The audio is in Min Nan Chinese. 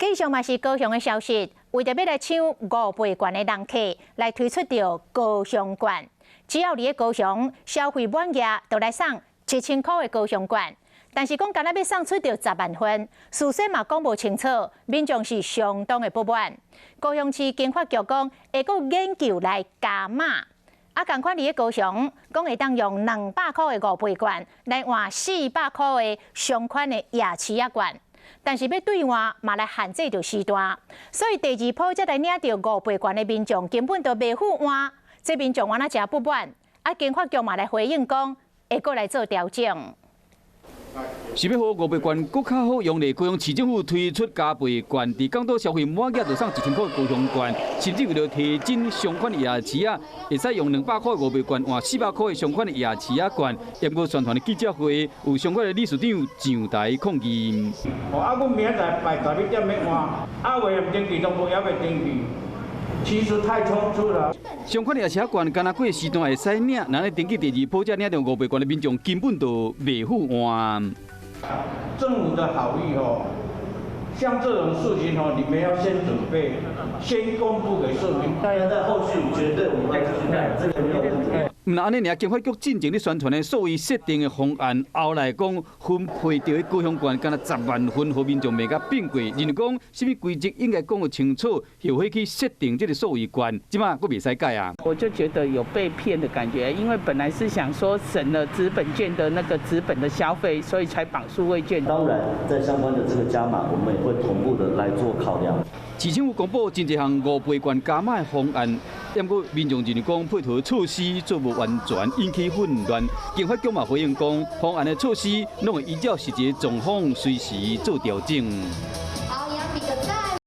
繼續嘛是高雄的消息，為著欲來搶五倍券的人客，來推出著高雄券。只要佇咧高雄消費滿額，就來送1000箍的高雄券。但是講敢若欲送出著10萬份，事先嘛講無清楚，民眾是相當的不滿。高雄市經發局講會閣研究來加碼。啊，仝款佇咧高雄，講會當用200箍的五倍券來換400箍的相款的夜市仔券。但是欲兌換嘛來限制著時段，所以第二波才來領著五倍券的民眾根本就袂赴換，這民眾按呢誠不滿。啊，經發局嘛來回應講，會閣來做調整。是欲予五倍券閣較好用咧，高雄市政府推出加倍券，佇港島消費滿額就送1000箍高雄券，甚至為著提振相款的夜市仔，會使用200箍五倍券換400箍的相款的夜市仔券。毋過宣傳的記者會，有相關的理事長上台抗議。哦，啊，阮明仔載拜11點欲換，啊，未登記都無猶未登記。其實太倉促了。相款的夜市仔券，敢若過時段會使領，若咧登記第二波才領著五倍券的民眾根本就袂赴換。政府的好意哦，像這種事情哦，你們要先準備，先公布給市民。當然，在後續絕對我們會繼續改，這個沒有問題。毋但按呢爾，經發局進前咧宣傳的所謂設定的方案，後來講分配著的高雄券，敢若10萬份，予民眾罵甲變過，認為講啥物規則應該講予清楚，後悔去設定這个數位券，這馬閣袂使改啊。我就覺得有被騙的感覺，因為本來是想說省了紙本券的那個紙本的消費，所以才綁數位券。當然，在相關的這個加碼，我們也會同步的來做考量。市政府公布真濟項五倍券加碼的方案，毋過民眾認為講配套措施做無完全，引起混亂。經發局嘛回應講，方案的措施攏會依照實際狀況隨時做調整。